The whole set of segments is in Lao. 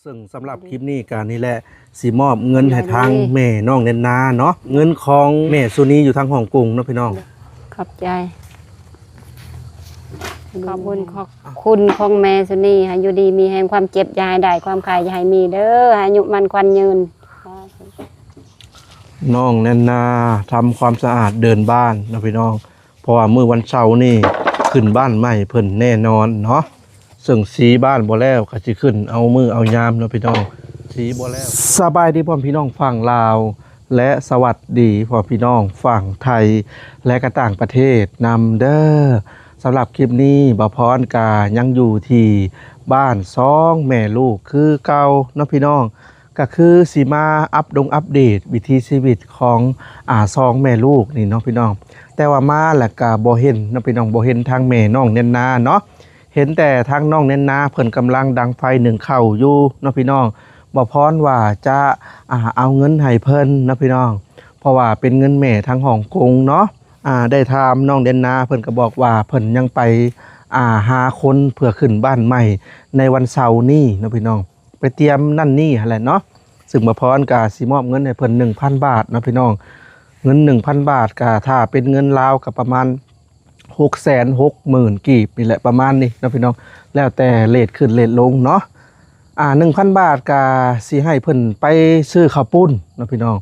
ເຊິ່ງສຳລັບຄລິບນີ້ກະນີ້ແຫຼະ ຊິມອບເງິນໃຫ້ທາງແມ່ນ້ອງແນນນາເນາະ ເງິນຂອງແມ່ສຸນີຢູ່ທາງຮ່ອງກົງເນາະພີ່ນ້ອງ. ຂອບໃຈ. ຂອບຄຸນຂອບຄຸນຂອງແມ່ສຸນີ ໃຫ້ຢູ່ດີມີແຮງ ຄວາມເຈັບຢ່າໃຫ້ໄດ້ ຄວາມໄຂ້ຢ່າໃຫ້ມີເດີ ໃຫ້ອາຍຸໝັ້ນຂວັນຍືນ. ນ້ອງແນນນາທຳຄວາມສະອາດເດີ່ນບ້ານເນາະພີ່ນ້ອງ ເພາະວ່າມື້ວັນເສົານີ້ຂຶ້ນບ້ານໃໝ່ເພິ່ນແນ່ນອນເນາະ ເຊິ່ງສີບ້ານບໍ່ແລ້ວກໍຊິຂຶ້ນເອົາມື້ເອົາຍາມເນາະພີ່ນ້ອງ ສີບໍ່ແລ້ວ. ສະບາຍດີພໍ່ແມ່ພີ່ນ້ອງຝັ່ງລາວ ແລະ ສະຫວັດດີພໍ່ແມ່ພີ່ນ້ອງຝັ່ງໄທ ແລະ ກໍຕ່າງປະເທດນຳເດີ. ສຳລັບຄລິບນີ້ ບ່າວພອນກະຍັງຢູ່ທີ່ບ້ານສອງແມ່ລູກຄືເກົ່າເນາະພີ່ນ້ອງ ກະຄືຊິມາອັບດົງອັບເດດວິຖີຊີວິດຂອງ ອາ ສອງແມ່ລູກນີ້ເນາະພີ່ນ້ອງ. ແຕ່ວ່າມາແລ້ວກະບໍ່ເຫັນເນາະພີ່ນ້ອງ ບໍ່ເຫັນທາງແມ່ນ້ອງແນນນາເນາະ ເຫັນແຕ່ທາງນ້ອງແນນນາເພິ່ນກຳລັງດັງໄຟໜຶ້ງເຂົ້າຢູ່ເນາະພີ່ນ້ອງ. ບ່າວພອນວ່າຈະ ອາ ເອົາເງິນໃຫ້ເພິ່ນເນາະພີ່ນ້ອງ ເພາະວ່າເປັນເງິນແມ່ທາງຮ່ອງກົງເນາະ. ອາ ໄດ້ຖາມນ້ອງແນນນາ ເພິ່ນກໍບອກວ່າເພິ່ນຍັງໄປ ອາ ຫາຄົນເພື່ອຂຶ້ນບ້ານໃໝ່ໃນວັນເສົານີ້ເນາະພີ່ນ້ອງ ໄປຕຽມນັ້ນນີ້ຫັ້ນແຫຼະເນາະ. ເຊິ່ງບ່າວພອນກໍຊິມອບເງິນໃຫ້ເພິ່ນໜຶ່ງພັນບາດເນາະພີ່ນ້ອງ ເງິນໜຶ່ງພັນບາດກໍຖ້າເປັນເງິນລາວກໍປະມານ ຫົກແສນຫົກໝື່ນກີບນີ້ແຫຼະ ປະມານນີ້ເນາະພີ່ນ້ອງ ແລ້ວແຕ່ເຣດຂຶ້ນເຣດລົງເນາະ. ອາ ໜຶ່ງພັນບາດກະຊິໃຫ້ເພິ່ນໄປຊື້ເຂົ້າປຸ້ນເນາະພີ່ນ້ອງ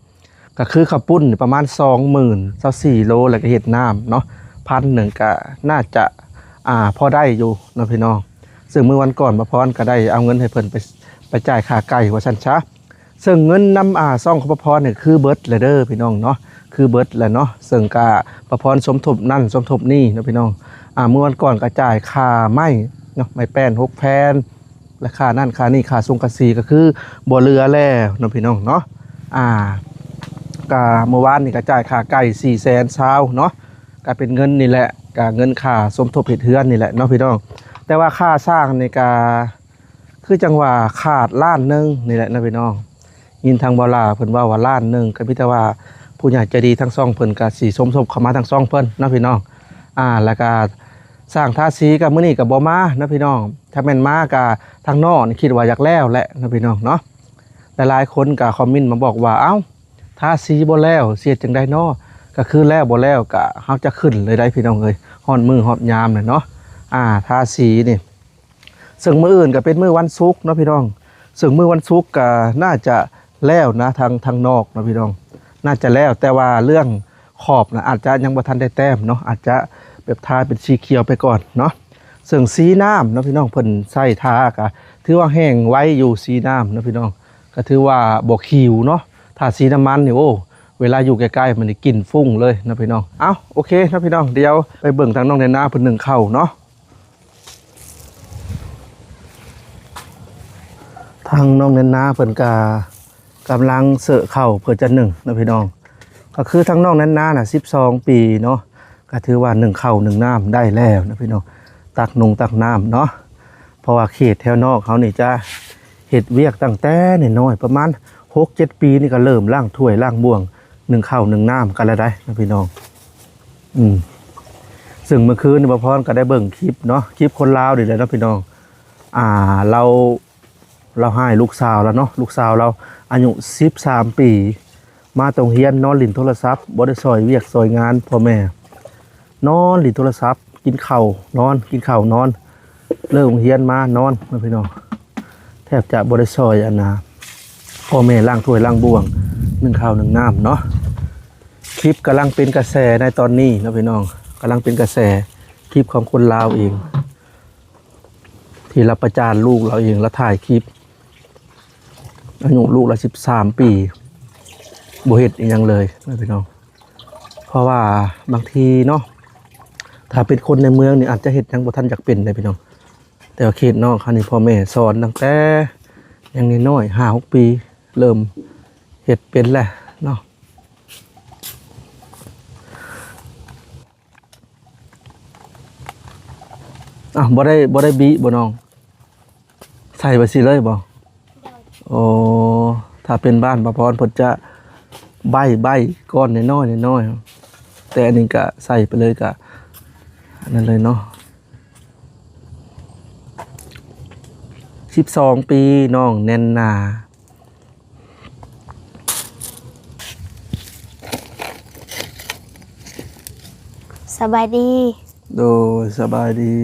ກະຄືເຂົ້າປຸ້ນປະມານສອງໝື່ນ ຊາວສີ່ໂລ ແລ້ວກະເຮັດນ້ຳເນາະ ພັນໜຶ່ງກະໜ້າຈະ ອາ ພໍໄດ້ຢູ່ເນາະພີ່ນ້ອງ. ເຊິ່ງມື້ວັນກ່ອນ ບ່າວພອນກະໄດ້ເອົາເງິນໃຫ້ເພິ່ນໄປ ໄປຈ່າຍຄ່າໄກ່ວ່າຊັ້ນຊະ. ເຊິ່ງເງິນນຳ ອາ ຊ່ອງຂອງປ້າພອນນີ້ຄືເບິດແລ້ວເດີພີ່ນ້ອງເນາະ ຄືເບິດແລ້ວເນາະ. ເຊິ່ງກະປ້າພອນສົມທົບນັ້ນສົມທົບນີ້ເນາະພີ່ນ້ອງ ອາ ມື້ວັນກ່ອນກະຈ່າຍຄ່າໄມ້ເນາະ ໄມ້ແປ້ນຫົກແຜ່ນ ແລະ ຄ່ານັ້ນຄ່ານີ້ ຄ່າສົງກະສີກະຄືບໍ່ເຫຼືອແລ້ວເນາະພີ່ນ້ອງເນາະ. ອາ ກະມື້ວານນີ້ກະຈ່າຍຄ່າໄກ່ສີ່ແສນຊາວເນາະ ກະເປັນເງິນນີ້ແຫຼະ ກະເງິນຄ່າສົມທົບເຮັດເຮືອນນີ້ແຫຼະເນາະພີ່ນ້ອງ. ແຕ່ວ່າຄ່າຊ່າງນີ້ກະ ຄືຈັ່ງວ່າຂາດລ້ານໜຶ່ງນີ້ແຫຼະເນາະພີ່ນ້ອງ. ຍິນທາງບ່າວຫຼ້າເພິ່ນເວົ້າວ່າລ້ານໜຶ່ງ ກໍມີແຕ່ວ່າຜູ້ໃຫຍ່ໃຈດີທັງຊ່ອງເພິ່ນກໍຊິສົມທົບເຂົ້າມາທາງຊ່ອງເພິ່ນເນາະພີ່ນ້ອງ. ອາ ແລ້ວກໍຊ່າງທາສີກໍມື້ນີ້ກໍບໍ່ມາເນາະພີ່ນ້ອງ ຖ້າແມ່ນມາກໍທາງນ້ອງນີ້ຄິດວ່າຢາກແລ້ວແຫຼະເນາະພີ່ນ້ອງເນາະ. ຫຼາຍໆຄົນກໍຄອມເມັນມາບອກວ່າ ເອົ້າ ທາສີບໍ່ແລ້ວ ຊິເຮັດຈັ່ງໃດເນາະ ກໍຄືແລ້ວບໍ່ແລ້ວກໍເຮົາຈະຂຶ້ນເລີຍໄດ໋ພີ່ນ້ອງເອີຍ ຮອດມື້ຮອດຍາມແຫຼະເນາະ. ອາ ທາສີນີ້ ເຊິ່ງມື້ອື່ນກໍເປັນມື້ວັນສຸກເນາະພີ່ນ້ອງ ເຊິ່ງມື້ວັນສຸກກໍໜ້າຈະແລ້ວນະ ທາງ ທາງນອກເນາະພີ່ນ້ອງ ໜ້າຈະແລ້ວ ແຕ່ວ່າເລື່ອງຂອບນະ ອາດຈະຍັງບໍ່ທັນໄດ້ແຕ້ມເນາະ ອາດຈະແບບທາເປັນສີຂຽວໄປກ່ອນເນາະ. ເຊິ່ງສີນ້ຳເນາະພີ່ນ້ອງ ເພິ່ນໃຊ້ທາກໍຖືວ່າແຫ້ງໄວຢູ່ ສີນ້ຳເນາະພີ່ນ້ອງ ກໍຖືວ່າບໍ່ຂິວເນາະ. ຖ້າສີນ້ຳມັນນີ້ ໂອ້ ເວລາຢູ່ໃກ້ໆມັນນີ້ກິ່ນຟຸ້ງເລີຍເນາະພີ່ນ້ອງ. ເອົ້າ ໂອເຄເນາະພີ່ນ້ອງ ດຽວໄປເບິ່ງທາງນ້ອງແນນນາເພິ່ນໜຶ້ງເຂົ້າເນາະ. ທາງນ້ອງແນນນາເພິ່ນກະກຳລັງເຊາະເຂົ້າເພື່ອຈະໜຶ້ງເນາະພີ່ນ້ອງ ກໍຄືທາງນ້ອງແນນນານະສິບສອງປີເນາະ ກໍຖືວ່າໜຶ້ງເຂົ້າໜຶ້ງນ້ຳໄດ້ແລ້ວເນາະພີ່ນ້ອງ ຕັກນົງຕັກນ້ຳເນາະ. ເພາະວ່າເຂດແຖວນອກເຮົານີ້ຈະເຮັດວຽກຕັ້ງແຕ່ນ້ອຍໆ ປະມານຫົກເຈັດປີນີ້ກໍເລີ່ມລ້າງຖ້ວຍລ້າງບ່ວງ ໜຶ້ງເຂົ້າໜຶ້ງນ້ຳກັນແລ້ວໄດ໋ເນາະພີ່ນ້ອງ. ອືມ ເຊິ່ງເມື່ອຄືນນີ້ ບ່າວພອນກໍໄດ້ເບິ່ງຄລິບເນາະ ຄລິບຄົນລາວນີ້ແຫຼະເນາະພີ່ນ້ອງ. ອ່າ ລາວ ລາວໃຫ້ລູກສາວລາວເນາະ ລູກສາວລາວອາຍຸສິບສາມປີ ມາແຕ່ໂຮງຮຽນນອນຫຼິ້ນໂທລະສັບ ບໍ່ໄດ້ຊ່ອຍວຽກຊ່ອຍງານພໍ່ແມ່ ນອນຫຼິ້ນໂທລະສັບ ກິນເຂົ້ານອນ ກິນເຂົ້ານອນ ເລີກໂຮງຮຽນມານອນເນາະພີ່ນ້ອງ. ແທບຈະບໍ່ໄດ້ຊ່ອຍອັນນ່າ ພໍ່ແມ່ລ້າງຖ້ວຍລ້າງບ່ວງ ໜຶ້ງເຂົ້າໜຶ້ງນ້ຳເນາະ. ຄລິບກຳລັງເປັນກະແສໃນຕອນນີ້ເນາະພີ່ນ້ອງ ກຳລັງເປັນກະແສ ຄລິບຂອງຄົນລາວເອງ ທີ່ລາວປະຈານລູກລາວເອງ ລາວຖ່າຍຄລິບ ອາຍຸລູກລາວສິບສາມປີ ບໍ່ເຮັດອີ່ຫຍັງເລີຍເນາະພີ່ນ້ອງ. ເພາະວ່າບາງທີເນາະ ຖ້າເປັນຄົນໃນເມືອງນີ້ອາດຈະເຮັດຫຍັງບໍ່ທັນຢາກເປັນເດ້ພີ່ນ້ອງ ແຕ່ວ່າເຂດນອກເຮົານີ້ ພໍ່ແມ່ສອນຕັ້ງແຕ່ຍັງນ້ອຍໆ ຫ້າຫົກປີ ເລີ່ມເຮັດເປັນແລ້ວເນາະ. ອ້າວ ບໍ່ໄດ້ ບໍ່ໄດ້ບີບບໍ່ນ້ອງ? ໃສ່ໄວ້ຊີ້ເລີຍບໍ່? ໂອ້ ຖ້າເປັນບ້ານປ້າພອນເພິ່ນຈະໃບ້ ໃບ້ກ້ອນນ້ອຍໆ ນ້ອຍໆ ແຕ່ອັນນີ້ກະໃສ່ໄປເລີຍ ກະອັນນັ້ນເລີຍເນາະ. ສິບສອງປີ ນ້ອງແໜ້ນໜາ. ສະບາຍດີ. ໂດຍ ສະບາຍດີ.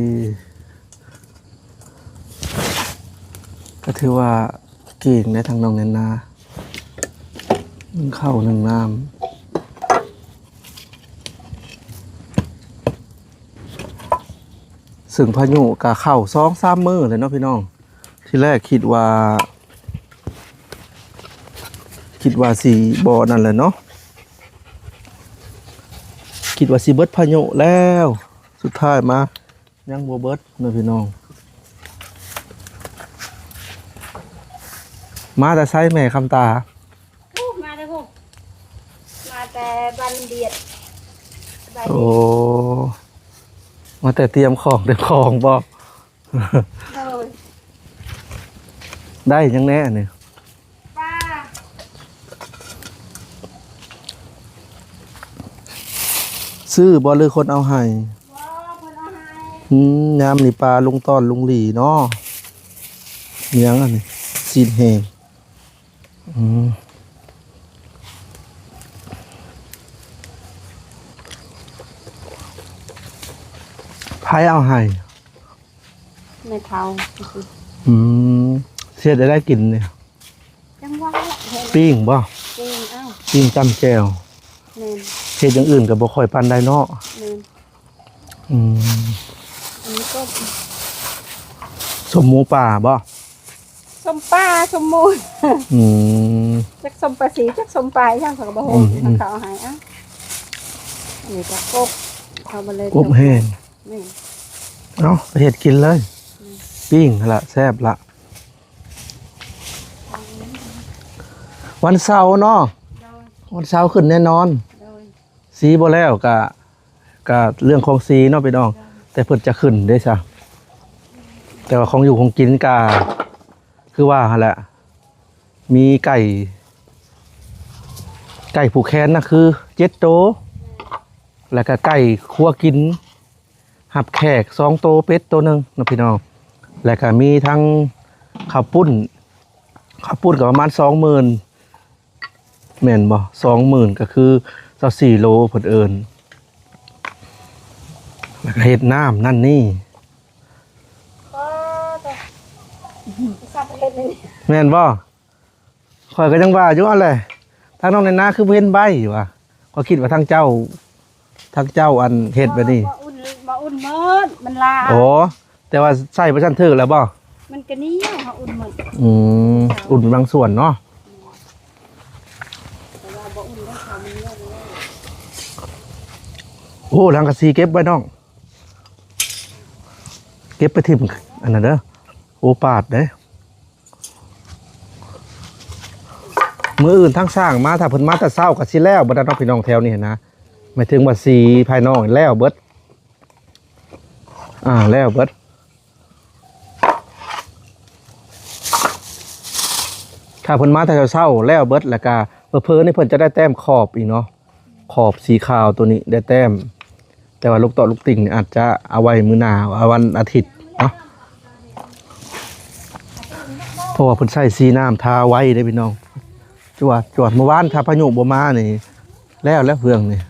ກໍຖືວ່າເກັ່ງໄດ໋ທາງນ້ອງແໜ້ນໜາ ໜຶ້ງເຂົ້າໜຶ້ງນ້ຳ. ເຊິ່ງພາຍຸກະເຂົ້າສອງສາມມື້ແລ້ວເນາະພີ່ນ້ອງ. ທີແລກຄິດວ່າ ຄິດວ່າຊິບໍ່ນັ້ນແຫຼະເນາະ, ຄິດວ່າຊິເບິດພາຍຸແລ້ວ, ສຸດທ້າຍມາຍັງບໍ່ເບິດເນາະພີ່ນ້ອງ. ມາແຕ່ໃສແມ່ຄຳຕາ? ໂອ້ ມາແຕ່ພຸ້ນ ມາແຕ່ບ້ານລຳດຽດ. ໂອ້ ມາແຕ່ຕຽມຂອງ ຕຽມຂອງບໍ? ໂດຍ. ໄດ້ຫຍັງແດ່ອັນນີ້? ປາ. ຊື້ບໍ່ ຫຼືຄົນເອົາໃຫ້? ບໍ່ ເພິ່ນເອົາໃຫ້. ອືມ ຍາມນີ້ປາລຸງຕ້ອນ ລຸງຫຼີເນາະ. ຫຍັງອັນນີ້? ຊີ້ນແຫ້ງ. ອືມ ໃຜເອົາໃຫ້? ແມ່ເຖົ້າ. ອືມ ເຮັດໄດ້ກິນນີ້? ຈັ່ງວ່າແຫຼະ ປີ້ງບໍ່? ປີ້ງ ອ້າວ ປີ້ງຕຳແຈ່ວ. ແມ່ນ. ເຮັດຢ່າງອື່ນກໍບໍ່ຄ່ອຍປານໃດເນາະ. ແມ່ນ. ອືມ ອັນນີ້ກໍ ສົ້ມໝູປ່າບໍ່? ສົ້ມປາ ສົ້ມໝູ. ອືມ ຈັກສົ້ມປາສີ ຈັກສົ້ມປາອີ່ຫຍັງ ເຂົາກໍບໍ່ຮູ້. ອືມ ເຂົາເອົາໃຫ້. ເອົ້າ ອັນນີ້ກໍກົບ ເອົາມາເລີຍ ກົບແຫ້ງ. ແມ່ນ. ເອົາ ໄປເຮັດກິນເລີຍ. ອືມ ປີ້ງລະແຊບລະ. ວັນເສົາເນາະ. ໂດຍ. ວັນເສົາຂຶ້ນແນ່ນອນ. ໂດຍ. ສີບໍ່ແລ້ວກະ ກະເລື່ອງຂອງສີເນາະພີ່ນ້ອງ. ໂດຍ. ແຕ່ເພິ່ນຈະຂຶ້ນເດ້ຊະ. ແຕ່ວ່າຂອງຢູ່ຂອງກິນກະ ຄືວ່າຫັ້ນແຫຼະ ມີໄກ່ ໄກ່ຜູກແຂນນະຄືເຈັດໂຕ ແລ້ວກະໄກ່ຄົວກິນຮັບແຂກສອງໂຕ ເປັດໂຕໜຶ່ງເນາະພີ່ນ້ອງ. ແລ້ວກະມີທັງເຂົ້າປຸ້ນ ເຂົ້າປຸ້ນກໍປະມານສອງໝື່ນ ແມ່ນບໍ່? ສອງໝື່ນ ກໍຄືຊາວສີ່ໂລເພິ່ນເອີ້ນ. ແລ້ວກໍເຮັດນ້ຳນັ້ນນີ້. ອໍ ແມ່ນບໍ່? ຂ້ອຍກໍຍັງວ່າຢູ່ຫັ້ນແຫຼະ ທາງນ້ອງແນນາຄືບໍ່ເຫັນໃບວ່າ? ຂ້ອຍຄິດວ່າທາງເຈົ້າ ທາງເຈົ້າອັນເຮັດແບບນີ້. ບໍ່ອຸ່ນ ບໍ່ອຸ່ນໝົດ ມັນລາ. ໂອ້ ແຕ່ວ່າໃສ່ບໍ່ທັນຖືກແລ້ວບໍ່? ມັນກະໜຽວ ເຮົາອຸ່ນໝົດ. ອືມ ອຸ່ນບາງສ່ວນເນາະ. ແຕ່ວ່າບໍ່ອຸ່ນແລ້ວ ເຂົ້າມັນໜຽວ. ໂອ້ ສັງກະສີເກັບໄວ້ນ້ອງ ເກັບໄປຖິ້ມອັນນັ້ນເດີ. ໂອ້ ປາດເດ້. ມື້ອື່ນທາງຊ່າງມາ ຖ້າເພິ່ນມາແຕ່ເຊົ້າກໍຊິແລ້ວເບິດແລ້ວເນາະ ພີ່ນ້ອງແຖວນີ້ຫັ້ນນະ. ໝາຍເຖິງວ່າສີພາຍນອກແລ້ວເບິດ ອ່າ ແລ້ວເບິດ. ຖ້າເພິ່ນມາແຕ່ເຊົ້າໆແລ້ວເບິດ ແລ້ວກະເຜີໆນີ້ເພິ່ນຈະໄດ້ແຕ້ມຂອບອີກເນາະ. ຂອບສີຂາວໂຕນີ້ໄດ້ແຕ້ມ ແຕ່ວ່າລູກເຕາະລູກຕິ່ງນີ້ອາດຈະເອົາໄວ້ມື້ໜ້າ ເອົາວັນອາທິດເນາະ ເພາະວ່າເພິ່ນໃສ່ສີນ້ຳທາໄວເດ້ພີ່ນ້ອງ. ຈວດ ຈວດ ມື້ວານຖ້າພາຍຸບໍ່ມານີ້ແລ້ວ ແລ້ວເຮືອງນີ້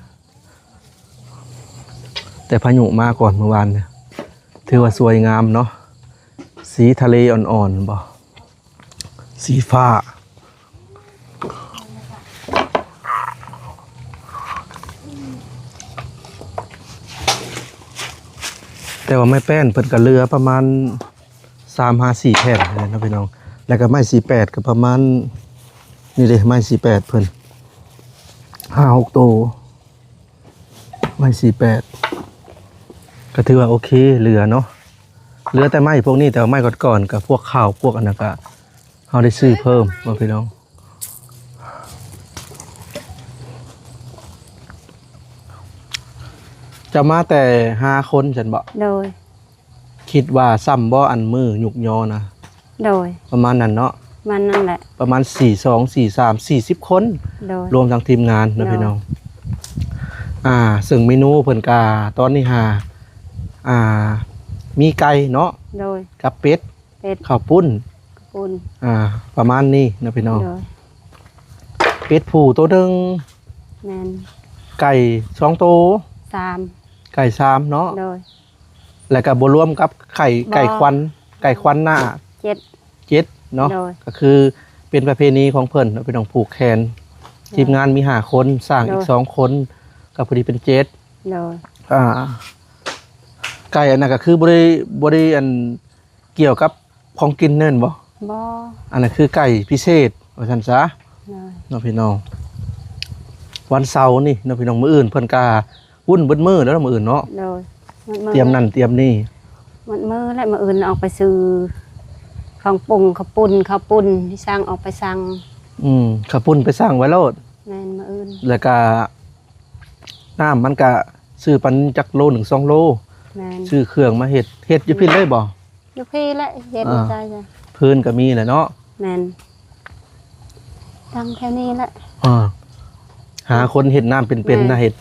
ແຕ່ພາຍຸມາກ່ອນມື້ວານນີ້ ຖືວ່າສວຍງາມເນາະ. ສີທະເລອ່ອນໆ ບໍ່ ສີຟ້າ. ແຕ່ວ່າໄມ້ແປ້ນເພິ່ນກໍເຫຼືອປະມານສາມຫາສີ່ແຜ່ນເນາະພີ່ນ້ອງ. ແລ້ວກໍໄມ້ສີ່ແປດກໍປະມານນີ້ເດ້ ໄມ້ສີ່ແປດເພິ່ນຫ້າຫົກໂຕ. ໄມ້ສີ່ແປດ ກໍຖືວ່າໂອເຄ ເຫຼືອເນາະ ເຫຼືອແຕ່ໄມ້ພວກນີ້. ແຕ່ວ່າໄມ້ກ່ອນໆ ກັບພວກຂາວພວກອັນນັ້ນກະ ເຮົາໄດ້ຊື້ເພີ່ມເນາະພີ່ນ້ອງ. ຈະມາແຕ່ຫ້າຄົນຊັ້ນບໍ? ໂດຍ. ຄິດວ່າຊ່ຳບໍ່ ອັນມື້ຍຸກຍໍນະ? ໂດຍ. ປະມານນັ້ນເນາະ? ປະມານນັ້ນແຫຼະ ປະມານສີ່ສອງ ສີ່ສາມ ສີ່ສິບຄົນ. ໂດຍ. ລວມທັງທີມງານເນາະ ໂດຍ ພີ່ນ້ອງ. ອ່າ ເຊິ່ງເມນູເພິ່ນກະຕອນນີ້ຫາ ອ່າ ມີໄກ່ເນາະ? ໂດຍ. ກັບເປັດ ເປັດ ເຂົ້າປຸ້ນ ປູນ ອ່າ ປະມານນີ້ເນາະພີ່ນ້ອງ. ໂດຍ ເປັດຜູ້ໂຕໜຶ່ງ ແມ່ນ ໄກ່ສອງໂຕ ສາມ ໄກ່ສາມເນາະ. ໂດຍ ແລ້ວກໍບໍ່ລວມກັບໄກ່ ບໍ່ ໄກ່ຄວັນ ໄກ່ຄວັນໜ້າ ເຈັດ ເຈັດເນາະ. ໂດຍ ກໍຄືເປັນປະເພນີຂອງເພິ່ນເນາະພີ່ນ້ອງ ຜູກແຂນ. ໂດຍ ທີມງານມີຫ້າຄົນ ຊ່າງອີກ ໂດຍ ສອງຄົນ ກໍພໍດີເປັນເຈັດ. ໂດຍ ອ່າ ໄກ່ອັນນັ້ນກໍຄືບໍ່ໄດ້ ບໍ່ໄດ້ອັນ ກ່ຽວກັບຂອງກິນແມ່ນບໍ່? ບໍ່ ອັນນັ້ນຄືໄກ່ພິເສດວ່າຊັ້ນຊະ. ໂດຍ ເນາະພີ່ນ້ອງ ວັນເສົານີ້ເນາະພີ່ນ້ອງ ມື້ອື່ນເພິ່ນກະວຸ້ນເບິດມື້ແລ້ວເນາະ ມື້ອື່ນເນາະ. ໂດຍ ໝົດມື້ ຕຽມນັ້ນຕຽມນີ້ ໝົດມື້ແລ້ວ. ມື້ອື່ນອອກໄປຊື້ຂອງປຸງ ເຂົ້າປຸ້ນ ເຂົ້າປຸ້ນທີ່ສັ່ງ ອອກໄປສັ່ງ. ອືມ ເຂົ້າປຸ້ນໄປສັ່ງໄວ້ໂລດ. ແມ່ນ ມື້ອື່ນ ແລ້ວກະນ້ຳມັນກະຊື້ປັນຈັກໂລໜຶ່ງ ສອງໂລ. ແມ່ນ ຊື້ເຄື່ອງມາເຮັດ ເຮັດຢູ່ພີ້ເລີຍບໍ່? ຢູ່ພີ້ແຫຼະ ເຮັດຢູ່ໃຈ. ອ່າ ພື້ນກໍມີແຫຼະເນາະ. ແມ່ນ ຕັ້ງແຖວນີ້ແຫຼະ. ອ່າ ຫາຄົນເຮັດນ້ຳເປັນໆ ແມ່ນ ນະ ເຮັດ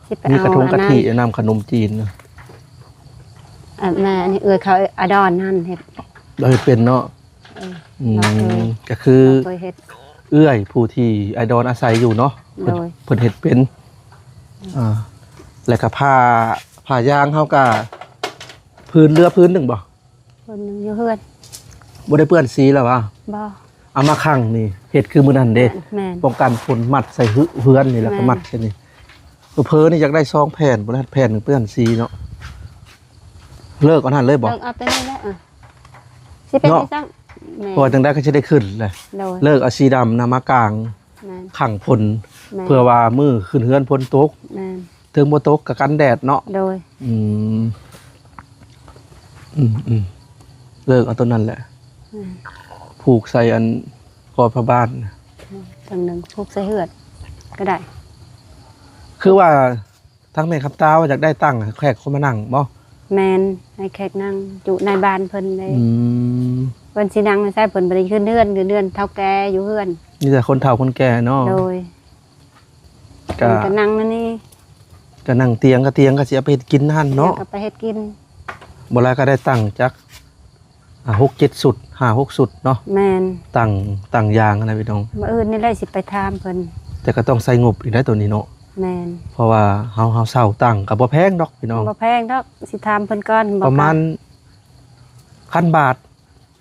ຊິໄປ ມີກະທົງ ເອົາ ກະທິ ອັນນັ້ນ ນ້ຳຂະໜົມຈີນນະ. ອັນນັ້ນ ອັນນີ້ເອື້ອຍເຂົາ ອາດອນຫັ້ນເຮັດ ລາວເຮັດເປັນເນາະ. ເອີ ອືມ ລາວເຄີຍ ກໍຄື ລາວເຄີຍເຮັດ ເອື້ອຍຜູ້ທີ່ອາດອນອາໄສຢູ່ເນາະ. ໂດຍ ເພິ່ນ ເພິ່ນເຮັດເປັນ. ອ່າ ແລ້ວກໍຜ້າ ຜ້າຢາງເຮົາກໍ ພື້ນເຫຼືອພື້ນໜຶ່ງບໍ່? ເພິ່ນຍັງຢູ່ເຮືອນ ບໍ່ໄດ້ເປື້ອນສີແລ້ວຫວາ? ບໍ່ ເອົາມາຂັງນີ້ ເຮັດຄືມື້ນັ້ນເດ້. ແມ່ນ ປ້ອງກັນຝົນມັດໃສ່ເຮືອນນີ້ ແລ້ວກໍ ແມ່ນ ມັດໃສ່ນີ້. ເຜີໆນີ້ຢາກໄດ້ສອງແຜ່ນ ບໍ່ໄດ້ແຜ່ນໜຶ່ງເປື້ອນສີເນາະ. ເລີກເອົາຫັ້ນເລີຍບໍ່? ເລີກເອົາແຕ່ນີ້ແຫຼະ ເອີ ຊິເປັນ ເນາະ ຈັ່ງຊັ້ນ. ແມ່ນ ເພາະວ່າຈັ່ງໃດກໍຊິໄດ້ຂຶ້ນແຫຼະ. ໂດຍ ເລີກເອົາສີດຳນະມາກາງ ແມ່ນ ຂັງຝົນ. ແມ່ນ ເພື່ອວ່າມື້ຂຶ້ນເຮືອນຝົນຕົກ. ແມ່ນ ເຖິງບໍ່ຕົກກໍກັນແດດເນາະ. ໂດຍ ອືມ ອືມໆ ເລີກເອົາຕົວນັ້ນແຫຼະ. ແມ່ນ ຜູກໃສ່ອັນກອບຜ້າບ້ານ. ແມ່ນ ເທິງໜຶ່ງຜູກໃສ່ເຮືອນກໍໄດ້. ຄືວ່າທາງແມ່ຄຳຕາວ່າຢາກໄດ້ຕັ່ງໃຫ້ແຂກຄົນມານັ່ງບໍ່? ແມ່ນ ໃຫ້ແຂກນັ່ງຢູ່ໃນບ້ານເພິ່ນເດ້. ອືມ ເພິ່ນຊິນັ່ງໃນໃສ ເພິ່ນບໍ່ໄດ້ຂຶ້ນເຮືອນ ເຮືອນເຖົ້າແກ່ຢູ່ເຮືອນ. ມີແຕ່ຄົນເຖົ້າຄົນແກ່ເນາະ. ໂດຍ ກະ ເພິ່ນກໍນັ່ງໃນນີ້ ກະນັ່ງຕຽງ ກະຕຽງກໍຊິເອົາໄປເຮັດກິນຫັ້ນເນາະ. ຕຽງກໍໄປເຮັດກິນ. ບໍ່ຫຼາຍກໍໄດ້ຕັ່ງຈັກ ອ່າ ຫົກເຈັດຊຸດ ຫ້າຫົກຊຸດເນາະ. ແມ່ນ ຕັ່ງ ຕັ່ງຢາງຫັ້ນນະພີ່ນ້ອງ. ມື້ອື່ນນີ້ແຫຼະຊິໄປຖາມເພິ່ນ ແຕ່ກໍຕ້ອງໃຊ້ງົບອີກໄດ໋ໂຕນີ້ເນາະ. ແມ່ນ ເພາະວ່າເຮົາ ເຮົາເຊົ່າຕັ່ງກໍບໍ່ແພງດອກພີ່ນ້ອງ. ບໍ່ແພງດອກ ຊິຖາມເພິ່ນກ່ອນ. ປະມານພັນບາດ.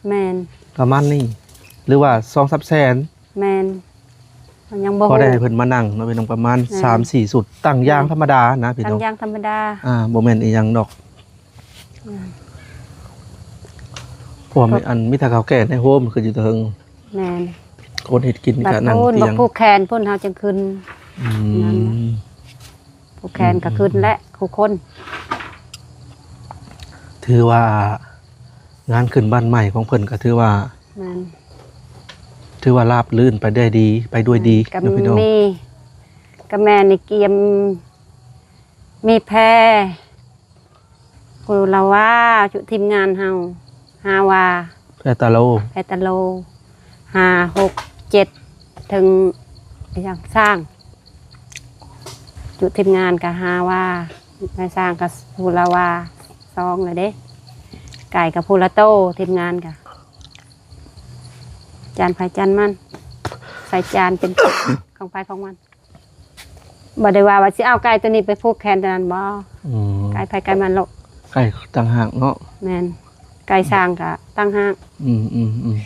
ແມ່ນ ປະມານນີ້ ຫຼືວ່າສອງສາມແສນ. ແມ່ນ ຍັງບໍ່ຮູ້ ພໍໄດ້ໃຫ້ເພິ່ນມານັ່ງເນາະພີ່ນ້ອງ. ປະມານ ແມ່ນ ສາມສີ່ຊຸດ ຕັ່ງຢາງ ແມ່ນ ທຳມະດານະພີ່ນ້ອງ. ຕັ່ງຢາງທຳມະດາ. ອ່າ ບໍ່ແມ່ນອີ່ຫຍັງດອກ. ອືມ ເພາະວ່າມີ ອັນ ມີແຕ່ເຖົ້າແກ່ໃນໂຮມຂຶ້ນຢູ່ເທິງ. ແມ່ນ ຄົນເຮັດກິນກໍນັ່ງຕຽງ. ບັດພຸ້ນ ບັດຜູກແຂນພຸ້ນເຮົາຈຶ່ງຂຶ້ນ. ອືມ ນັ້ນນະ ຜູກແຂນກໍຂຶ້ນແຫຼະ ອືມ ຄູ່ຄົນ. ຖືວ່າງານຂຶ້ນບ້ານໃໝ່ຂອງເພິ່ນກໍຖືວ່າ ແມ່ນ ຖືວ່າລາບລື່ນໄປໄດ້ດີ ໄປດ້ວຍດີ ແມ່ນ ເນາະພີ່ນ້ອງ. ມີ ກໍແມ່ນໃນກຽມ ມີແພ ຜູ້ລາວາ ຈຸທີມງານເຮົາ ຫ້າວາ ແພຕາໂລ ແພຕາໂລ ຫ້າ ຫົກ ເຈັດ ເຖິງ ອີຫຍັງ ຊ້າງ ຈຸທີມງານກະຫ້າວາ ນາຍຊ້າງກະຜູ້ລາວາ ສອງ ແລ້ວເດ້. ໄກ່ກະຜູ້ລະໂຕ ທີມງານກະ ຈານໃຜຈານມັນ ໃສ່ຈານເປັນຂອງໃຜຂອງມັນ. ບໍ່ໄດ້ວ່າ ວ່າຊິເອົາໄກ່ຕົວນີ້ໄປຜູກແຂນຕົວນັ້ນບໍ່. ອືມ ໄກ່ໃຜໄກ່ມັນໂລດ ໄກ່ຕ່າງຫາກເນາະ. ແມ່ນ ໄກ່ຊ້າງກະຕ່າງຫາກ. ອືມໆ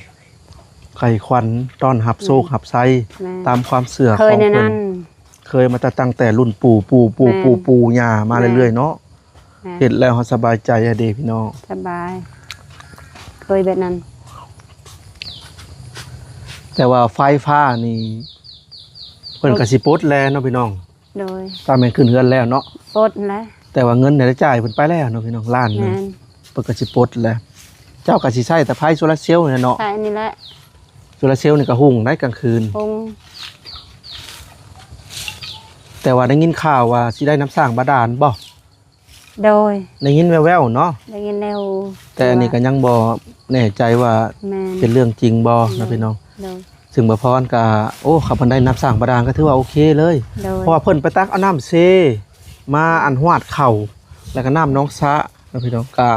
ໆ ໄກ່ຂວັນຕ້ອນຮັບໂຊກ ແມ່ນ ຮັບໄຊ. ແມ່ນ ຕາມຄວາມເຊື່ອຂອງເພິ່ນ ເຄີຍແນວນັ້ນ ເຄີຍມາແຕ່ຕັ້ງແຕ່ລຸ້ນປູ່ ປູ່ ປູ່ ແມ່ນ ປູ່ ປູ່ຍ່າມາເລື້ອຍໆເນາະ. ແມ່ນ ເຮັດແລ້ວເຮົາສະບາຍໃຈອະເດພີ່ນ້ອງ. ສະບາຍ ເຄີຍແບບນັ້ນ. ແຕ່ວ່າໄຟຟ້ານີ້ ເພິ່ນກໍຊິປົດແລ້ວເນາະພີ່ນ້ອງ. ໂດຍ ຕາມແມ່ນຂຶ້ນເຮືອນແລ້ວເນາະ ປົດແລ້ວ. ແຕ່ວ່າເງິນລາຍຈ່າຍເພິ່ນໄປແລ້ວເນາະພີ່ນ້ອງ ລ້ານໜຶ່ງ. ແມ່ນ ເພິ່ນກໍຊິປົດແລ້ວ. ເຈົ້າກໍຊິໃຊ້ແຕ່ໄຟໂຊລາເຊວນີ້ແຫຼະເນາະ. ໃຊ້ອັນນີ້ແຫຼະ ໂຊລາເຊວນີ້ກໍຮຸ່ງໄດ໋ກາງຄືນ ຮຸ່ງ. ແຕ່ວ່າໄດ້ຍິນຂ່າວວ່າຊິໄດ້ນ້ຳສ້າງບາດານບໍ່? ໂດຍ ໄດ້ຍິນແວ່ວໆເນາະ ໄດ້ຍິນແນວ ແຕ່ອັນນີ້ກໍຍັງບໍ່ແນ່ໃຈວ່າ ແມ່ນ ເປັນເລື່ອງຈິງບໍ່ ແມ່ນ ນະພີ່ນ້ອງ. ໂດຍ ຊຶ່ງບ່າວພອນກໍ ໂອ້ ຄັນເພິ່ນໄດ້ນ້ຳສ້າງບາດານກໍຖືວ່າໂອເຄເລີຍ. ໂດຍ ເພາະວ່າເພິ່ນໄປຕັກເອົານ້ຳເຊມາ ແມ່ນ ອັນຫວາດເຂົ້າ ແລ້ວກໍນ້ຳໜອງສະ ນະພີ່ນ້ອງ ກໍ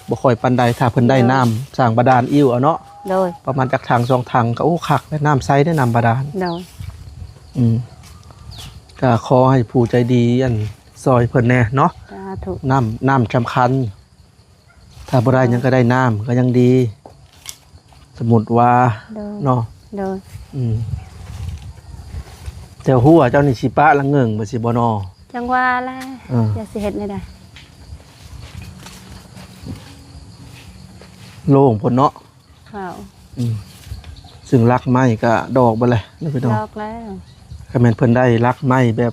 ບໍ່ຄ່ອຍປານໃດ. ຖ້າເພິ່ນໄດ້ ໂດຍ ນ້ຳສ້າງບາດານອີກເອົາເນາະ ໂດຍ ປະມານຈັກຖັງສອງຖັງ ກໍ ໂອ້ ຄັກແລ້ວ ນ້ຳໃສເດ້ ນ້ຳບາດານ. ໂດຍ ອືມ ກໍຂໍໃຫ້ຜູ້ໃຈດີ ອັນ ຊ່ອຍເພິ່ນແດ່ເນາະ. ສາທຸ. ນ້ຳ ນ້ຳສຳຄັນ ຖ້າບໍ່ໄດ້ຫຍັງກໍໄດ້ນ້ຳກໍຍັງດີ ສົມມຸດວ່າ ໂດຍ ເນາະ. ໂດຍ ອືມ ແຕ່ຫົວເຈົ້ານີ້ຊິປະລະເງິງບໍ່ ຊິບໍ່ນໍ? ຈັ່ງວ່າແຫຼະ ເອີ ຈະຊິເຮັດແນວໃດ ໂລ່ງພຸ້ນເນາະ. ເຈົ້າ ອືມ ຊຶ່ງລັກໄມ້ກໍດອກເບິດແລ້ວເນາະ ພີ່ນ້ອງ. ດອກແລ້ວ ກໍແມ່ນເພິ່ນໄດ້ລັກໄມ້ແບບ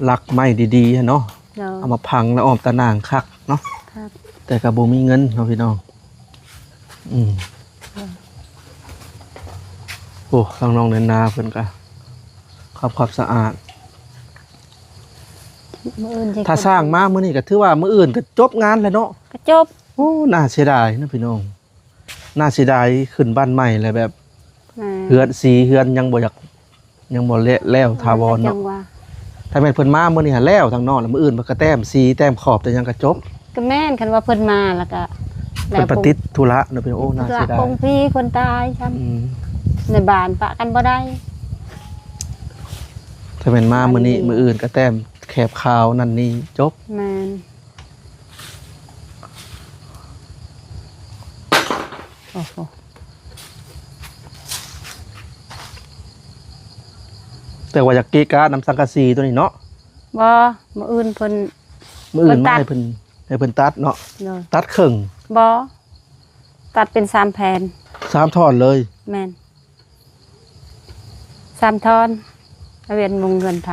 ລັກໄມ້ດີໆຫັ້ນເນາະ. ໂດຍ ເອົາມາພັງແລ້ວອ້ອມຕາໜ່າງຄັກເນາະ. ຄັກ ແຕ່ກໍບໍ່ມີເງິນເນາະ ພີ່ນ້ອງ. ອືມ ໂດຍ ໂອ້ ທາງນ້ອງແນນນາເພິ່ນກໍຄຳຄວາມສະອາດ. ມື້ອື່ນຊິ ຖ້າສ້າງມາມື້ນີ້ກໍຖືວ່າມື້ອື່ນກໍຈົບງານແລ້ວເນາະ. ກໍຈົບ. ໂອ້ ໜ້າເສຍດາຍເນາະ ພີ່ນ້ອງ. ໜ້າເສຍດາຍ ຂຶ້ນບ້ານໃໝ່ແລ້ວແບບ ແມ່ນ ເຮືອນ ສີເຮືອນຍັງບໍ່ຢາກ ຍັງບໍ່ແລ້ວ ແລ້ວຖາວອນເນາະ. ຈັ່ງວ່າ ຖ້າແມ່ນເພິ່ນມາມື້ນີ້ຫັ້ນແລ້ວທາງນອກ ແລ້ວມື້ອື່ນເພິ່ນກໍແຕ້ມສີແຕ້ມຂອບແຕ່ຫຍັງກໍຈົບ. ກໍແມ່ນ ຄັນວ່າເພິ່ນມາແລ້ວກໍ ເພິ່ນປະຕິດທຸລະເນາະ ພີ່ນ້ອງ. ໂອ້ ໜ້າເສຍດາຍ ຄົນຜີຄົນຕາຍຊ້ຳ. ອືມ ໃນບ້ານປະກັນບໍ່ໄດ້. ຖ້າແມ່ນມາມື້ນີ້ ມື້ອື່ນກໍແຕ້ມແຄບຂາວນັ້ນນີ້ຈົບ. ແມ່ນ. ໂອ້ໂຫ ແຕ່ວ່າຢາກເກະກະນຳສັງກະສີຕົວນີ້ເນາະ. ບໍ່ ມື້ອື່ນເພິ່ນ ມື້ອື່ນມາໃຫ້ເພິ່ນ ໃຫ້ເພິ່ນຕັດເນາະ. ໂດຍ ຕັດເຄິ່ງ. ບໍ່ ຕັດເປັນສາມແຜ່ນ ສາມທ່ອນເລີຍ. ແມ່ນ. ສາມທ່ອນ ເວນມຸງເຮືອນໄຜ.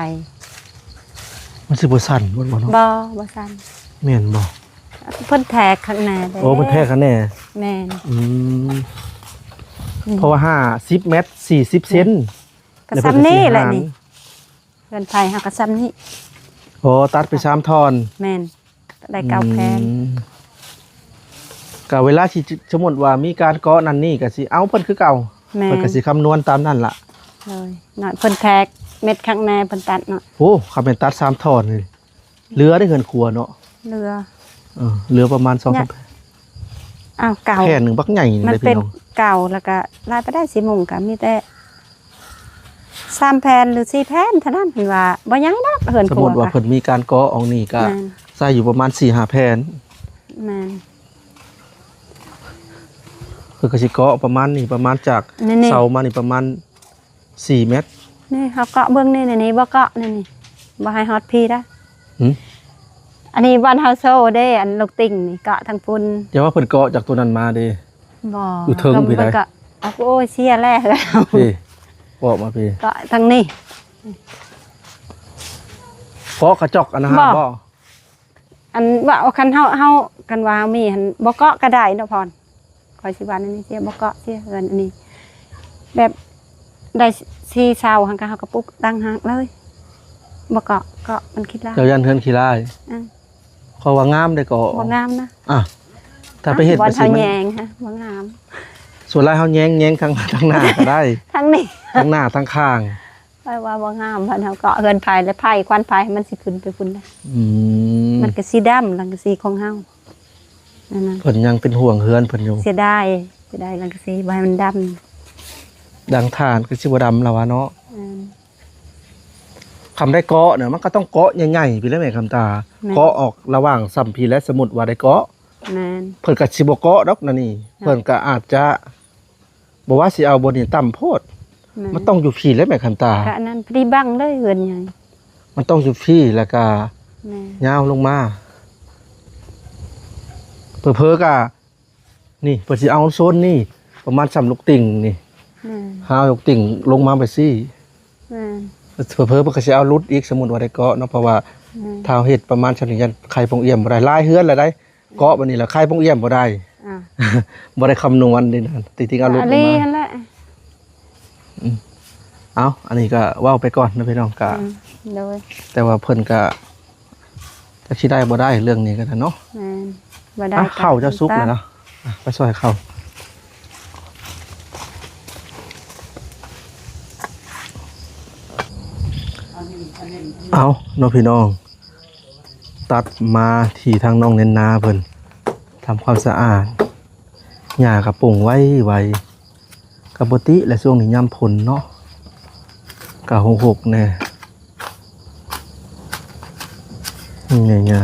ມັນຊິບໍ່ສັ່ນບໍ່ເນາະ? ບໍ່ ບໍ່ສັ່ນ. ແມ່ນບໍ່? ເພິ່ນແທກຂ້າງໜ້າເດ້. ໂອ້ ເພິ່ນແທກຂ້າງແນ່. ແມ່ນ. ອືມ ອືມ ເພາະວ່າຫ້າສິບແມັດ ສີ່ສິບເຊັນ ກໍສ່ຳນີ້ແຫຼະນີ້. ເຮືອນໄຜເຮົາກໍສ່ຳນີ້. ໂອ້ ຕັດໄປສາມທ່ອນ. ແມ່ນ. ໄດ້ເກົ້າແຜ່ນ. ອືມ ກໍເວລາຊິ ສົມມຸດວ່າມີການເກາະນັ້ນນີ້ ກໍຊິເອົາເພິ່ນຄືເກົ່າ. ແມ່ນ. ເພິ່ນກໍຊິຄຳນວນຕາມນັ້ນລະ. ໂດຍ ເນາະ ເພິ່ນແທກເມັດຂ້າງແນ່ເພິ່ນຕັດເນາະ. ໂອ້ ຄັນແມ່ນຕັດສາມທ່ອນນີ້ ເຫຼືອໄດ້ເຮືອນຄົວເນາະ. ເຫຼືອ ເອີ ເຫຼືອປະມານສອງສາມແຜ່ນ. ອ້າວ ເກົ່າ ແຜ່ນໜຶ່ງບັກໃຫຍ່ນີ້ ມັນເປັນ ພີ່ນ້ອງ ເກົ່າ ແລ້ວກໍຫຼາຍປານໃດ ຊິມຸງກໍມີແຕ່ ສາມແຜ່ນ ຫຼື ສີ່ແຜ່ນເທົ່ານັ້ນ. ເພິ່ນວ່າບໍ່ໃຫຍ່ດອກເຮືອນຄົວ. ສົມມຸດວ່າເພິ່ນມີການເກາະອອກນີ້ ກໍ ແມ່ນ ໃຊ້ຢູ່ປະມານສີ່ຫ້າແຜ່ນ. ແມ່ນ. ເພິ່ນກໍຊິເກາະປະມານນີ້ ປະມານຈາກ ນີ້ໆ ເສົາມານີ້ປະມານສີ່ແມັດ. ນີ້ເຮົາເກາະເບິ່ງນີ້ ນີ້ ນີ້ ບໍ່ເກາະ ນີ້ ນີ້ ບໍ່ໃຫ້ຮອດພີ້ດາ. ຫື? ອັນນີ້ບ່ອນເຮົາໂຊເດ້ ອັນລູກຕິ່ງນີ້ເກາະທາງພຸ້ນ. ຢ່າວ່າເພິ່ນເກາະຈາກຕົວນັ້ນມາເດ້. ບໍ່ ຢູ່ເທິງພີ້ໃດ໋. ເອົາ ໂອ້ຍ ເສຍແລ້ວ. ພີ້ ເກາະມາພີ້ ເກາະທາງນີ້. ເກາະກະຈອກອັນນັ້ນບໍ່? ອັນວ່າ ຄັນເຮົາ ເຮົາ ຄັນວ່າເຮົາມີຫັ້ນ ບໍ່ເກາະກໍໄດ້ເນາະພອນ. ຂ້ອຍຊິວ່າແນວນີ້ ເສຍ ບໍ່ເກາະ ເສຍເຮືອນອັນນີ້ ແບບໄດ້ສີ່ເສົາຫັ້ນ ກໍເຮົາກໍປຸກຕັ້ງຫາກເລີຍ. ບໍ່ເກາະ ເກາະມັນຂີ້ລ້າຍ. ເຈົ້າຢ້ານເຮືອນຂີ້ລ້າຍ? ອື. ຂ້ອຍວ່າງາມເດ້ເກາະ. ບໍ່ງາມນະ. ອ່ະ ຖ້າໄປເຮັດ ບ່ອນເຮົາແຍງ ບໍ່ງາມ. ສ່ວນຫຼາຍເຮົາແຍງ ແຍງທາງ ທາງໜ້າກໍໄດ້ ທາງນີ້ ທາງໜ້າ ທາງຂ້າງ. ຂ້ອຍວ່າບໍ່ງາມ ບ້ານເຮົາເກາະເຮືອນໄຟ ແລະ ໄຟ ຄວັນໄຟມັນຊິຂຶ້ນໄປພຸ້ນນະ. ອືມ ມັນກໍສີດຳ ສັງກະສີຂອງເຮົານັ້ນນະ. ເພິ່ນຍັງເປັນຫ່ວງເຮືອນເພິ່ນຢູ່. ເສຍດາຍ ເສຍດາຍສັງກະສີ ບໍ່ໃຫ້ມັນດຳ. ດັງຖ່ານກໍຊິບໍ່ດຳລະວ່າເນາະ. ແມ່ນ. ຄຳໄດ້ເກາະນະ ມັນກໍຕ້ອງເກາະໃຫຍ່ໆ ພີ້ແຫຼະແມ່ຄຳຕາ. ແມ່ນ. ເກາະອອກລະຫວ່າງສ່ຳພີ້ແຫຼະ ສົມມຸດວ່າໄດ້ເກາະ. ແມ່ນ. ເພິ່ນກໍຊິບໍ່ເກາະດອກນະນີ້. ເພິ່ນກໍອາດຈະ ບໍ່ວ່າຊິເອົາບ່ອນນີ້ຕ່ຳໂພດ. ແມ່ນ. ມັນຕ້ອງຢູ່ພີ້ແຫຼະແມ່ຄຳຕາ. ກະອັນນັ້ນ ພໍດີບັງເລີຍເຮືອນໃຫຍ່. ມັນຕ້ອງຢູ່ພີ້ ແລ້ວກະ ແມ່ນ ຍາວລົງມາ. ເຜີໆກະ ນີ້ ເພິ່ນຊິເອົາໂຊນນີ້ປະມານສ່ຳລູກຕິ່ງນີ້. ແມ່ນ. ຫາລູກຕິ່ງລົງມາໄປຊີ້. ແມ່ນ. ເຜີໆເພິ່ນກໍຊິເອົາຫຼຸດອີກ ສົມມຸດວ່າໄດ້ເກາະເນາະ ເພາະວ່າ ແມ່ນ ຖ້າເຮົາເຮັດປະມານສ່ຳນີ້ ຢ້ານໄຄປົງອຽມບໍ່ໄດ້. ຫຼາຍເຮືອນແລ້ວໃດ. ເກາະບາດນີ້ລະ ໄຄປົງອຽມບໍ່ໄດ້. ອ່າ ບໍ່ໄດ້ຄຳນວນເດ້ນະ ຕິງໆ ເອົາຫຼຸດລົງມາ. ອັນນີ້ຫັ້ນແຫຼະ. ອືມ ເອົາ ອັນນີ້ກໍເວົ້າໄປກ່ອນນະພີ່ນ້ອງ. ກະ ອືມ ໂດຍ ແຕ່ວ່າເພິ່ນກະຈັກຊິໄດ້ບໍ່ໄດ້ ເລື່ອງນີ້ກໍໄດ້ເນາະ. ແມ່ນ. ບໍ່ໄດ້ ອ່ະ ກໍ ເຂົ້າເຈົ້າສຸກແລ້ວເນາະ. ອ່ະ ໄປຊ່ອຍເຂົ້າ. ເອົາເນາະພີ່ນ້ອງ ຕັດມາທີ່ທາງນ້ອງແນນນາເພິ່ນທຳຄວາມສະອາດ. ຫຍ້າກໍປົ່ງໄວໆ ກໍບໍ່ຕິແຫຼະ ຊ່ວງນີ້ຍາມຝົນເນາະ ກໍຫົກໆແດ່ ນີ້ຫຍ້າ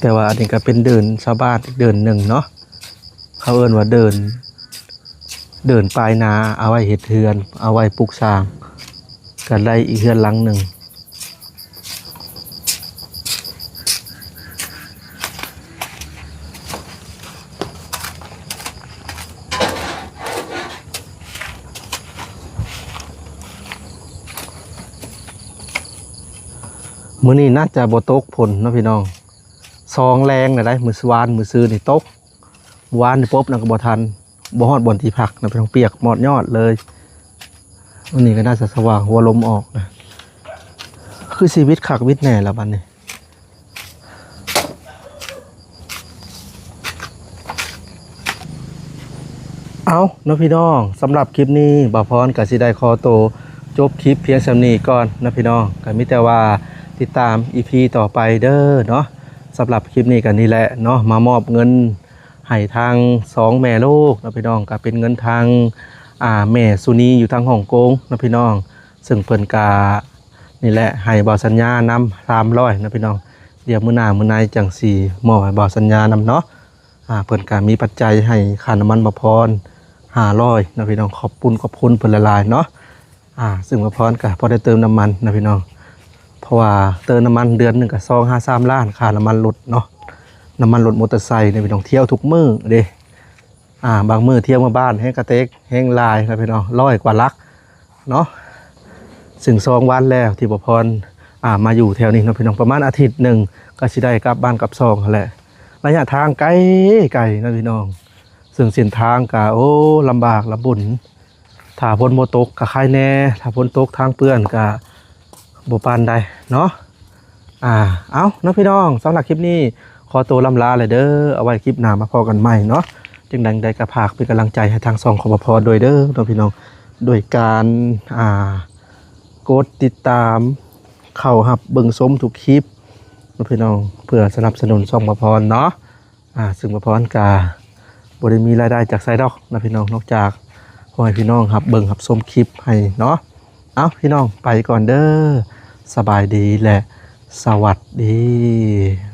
ແຕ່ວ່າອັນນີ້ກໍເປັນເດີ່ນຊາວບ້ານອີກເດີ່ນໜຶ່ງເນາະ ເຂົາເອີ້ນວ່າເດີ່ນ ເດີ່ນປາຍນາ ເອົາໄວ້ເຮັດເຮືອນ ເອົາໄວ້ປຸກສ້າງ ກໍໄດ້ອີກເຮືອນຫຼັງໜຶ່ງ. ມື້ນີ້ໜ້າຈະບໍ່ຕົກຝົນເນາະພີ່ນ້ອງ ສອງແລງນະໄດ໋ ມື້ວານມື້ຊືນນີ້ຕົກ ວານນີ້ປົບນັ້ນກໍບໍ່ທັນ ບໍ່ຮອດບ່ອນທີ່ພັກນະ ໄປທັງປຽກໝອດຍອດເລີຍ. ມື້ນີ້ກໍໜ້າຈະສະຫວ່າງຫົວລົມອອກນະ ຄືຊີວິດຄັກວິດແນ່ລະບັດນີ້. ເອົາເນາະພີ່ນ້ອງ ສຳລັບຄລິບນີ້ ບ່າວພອນກໍຊິໄດ້ຂໍໂຕຈົບຄລິບພຽງສ່ຳນີ້ກ່ອນເນາະພີ່ນ້ອງ ກໍມີແຕ່ວ່າຕິດຕາມອີພີຕໍ່ໄປເດີເນາະ. ສຳລັບຄລິບນີ້ກໍນີ້ແຫຼະເນາະ ມາມອບເງິນ ໃຫ້ທາງສອງແມ່ລູກເນາະພີ່ນ້ອງ ກໍເປັນເງິນທາງ ອ່າ ແມ່ສຸນີຢູ່ທາງຮ່ອງກົງເນາະພີ່ນ້ອງ ເຊິ່ງເພິ່ນກະນີ້ແຫຼະ ໃຫ້ບ່າວສັນຍານຳສາມຮ້ອຍເນາະພີ່ນ້ອງ. ດຽວມື້ໜ້າມື້ໃນຈັ່ງຊິມອບໃຫ້ບ່າວສັນຍານຳເນາະ. ອ່າ ເພິ່ນກະມີປັດໄຈໃຫ້ຄ່ານ້ຳມັນບ່າວພອນຫ້າຮ້ອຍເນາະພີ່ນ້ອງ ຂອບຄຸນຂອບຄຸນເພິ່ນຫຼາຍໆເນາະ. ອ່າ ຊຶ່ງບ່າວພອນກະພໍໄດ້ເຕີມນ້ຳມັນນະພີ່ນ້ອງ ເພາະວ່າເຕີມນ້ຳມັນເດືອນໜຶ່ງກະສອງຫາສາມລ້ານ ຄ່ານ້ຳມັນລົດເນາະ ນ້ຳມັນລົດມໍເຕີໄຊນະພີ່ນ້ອງ ທ່ຽວທຸກມື້ເດ້. ອ່າ ບາງມື້ທ່ຽວເມືອບ້ານແຮງກະເຕັກແຮງຫຼາຍນະພີ່ນ້ອງ ຮ້ອຍກວ່າຫຼັກເນາະ. ຊຶ່ງສອງວັນແລ້ວທີ່ບ່າວພອນ ອ່າ ມາຢູ່ແຖວນີ້ເນາະພີ່ນ້ອງ ປະມານອາທິດໜຶ່ງກະຊິໄດ້ກັບບ້ານກັບຊ່ອງຫັ້ນແຫຼະ. ໄລຍະທາງໄກ ໄກນະພີ່ນ້ອງ ຊຶ່ງເສັ້ນທາງກະ ໂອ້ ລຳບາກລຳບົນ. ຖ້າຝົນບໍ່ຕົກກໍໄຄແດ່ ຖ້າຝົນຕົກທາງເປື້ອນກໍບໍ່ປານໃດເນາະ. ອ່າ ເອົາເນາະພີ່ນ້ອງ ສຳລັບຄລິບນີ້ຂໍໂຕລ່ຳລາແລ້ວເດີ ເອົາໄວ້ຄລິບໜ້າມາພໍ້ກັນໃໝ່ເນາະ. ຈັ່ງໃດກໍຝາກເປັນກຳລັງໃຈໃຫ້ທາງຊ່ອງຂອງບ່າວພອນດ້ວຍເດີເນາະພີ່ນ້ອງ ດ້ວຍການ ອ່າ ກົດຕິດຕາມ ເຂົ້າຮັບເບິ່ງຊົມທຸກຄລິບເນາະພີ່ນ້ອງ ເພື່ອສະໜັບສະໜູນຊ່ອງບ່າວພອນເນາະ. ອ່າ ຊຶ່ງບ່າວພອນກະບໍ່ໄດ້ມີລາຍໄດ້ຈາກໃສດອກນະພີ່ນ້ອງ ນອກຈາກຂໍໃຫ້ພີ່ນ້ອງຮັບເບິ່ງຮັບຊົມຄລິບໃຫ້ເນາະ. ເອົາ ພີ່ນ້ອງໄປກ່ອນເດີ ສະບາຍດີ ແລະ ສະຫວັດດີ.